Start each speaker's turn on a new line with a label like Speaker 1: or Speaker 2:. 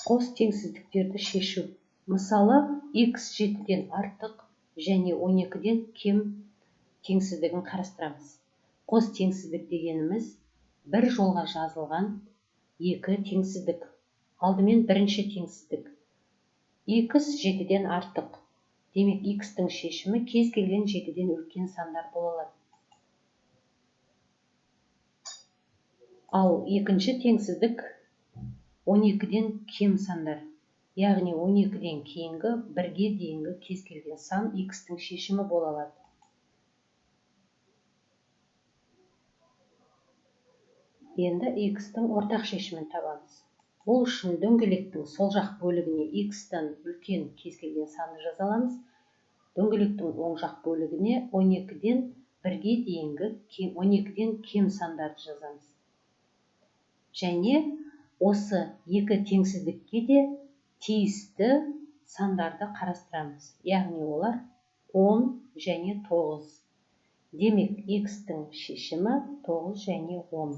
Speaker 1: Қос теңсіздіктерді шешу. Мысалы, x 7-ден артық және 12-ден кем теңсіздігін қарастырамыз. Қос теңсіздік дегеніміз бір жолға жазылған екі теңсіздік. Алдымен бірінші теңсіздік. X 7-ден артық. Демек, x-тің шешімі кез келген 7-ден үлкен сандар бола алады. Ал екінші теңсіздік 12-ден кем сандар. Яғни 12-ден кейінгі 1-ге дейінгі кез келген сан x-тің шешімі бола алады. Енді x-тің ортақ шешімін табамыз. Ол үшін дөңгелектің сол жақ бөлігіне x-тан үлкен кез келген санды жаза аламыз. Дөңгелектің оң жақ бөлігіне 12-ден 1-ге дейінгі 12-ден кем сандарды жазамыз. Және осы екі теңсіздікке де тиісті сандарды қарастырамыз. Яғни олар 10 және 9. Демек, x-тің шешімі 9 және 10.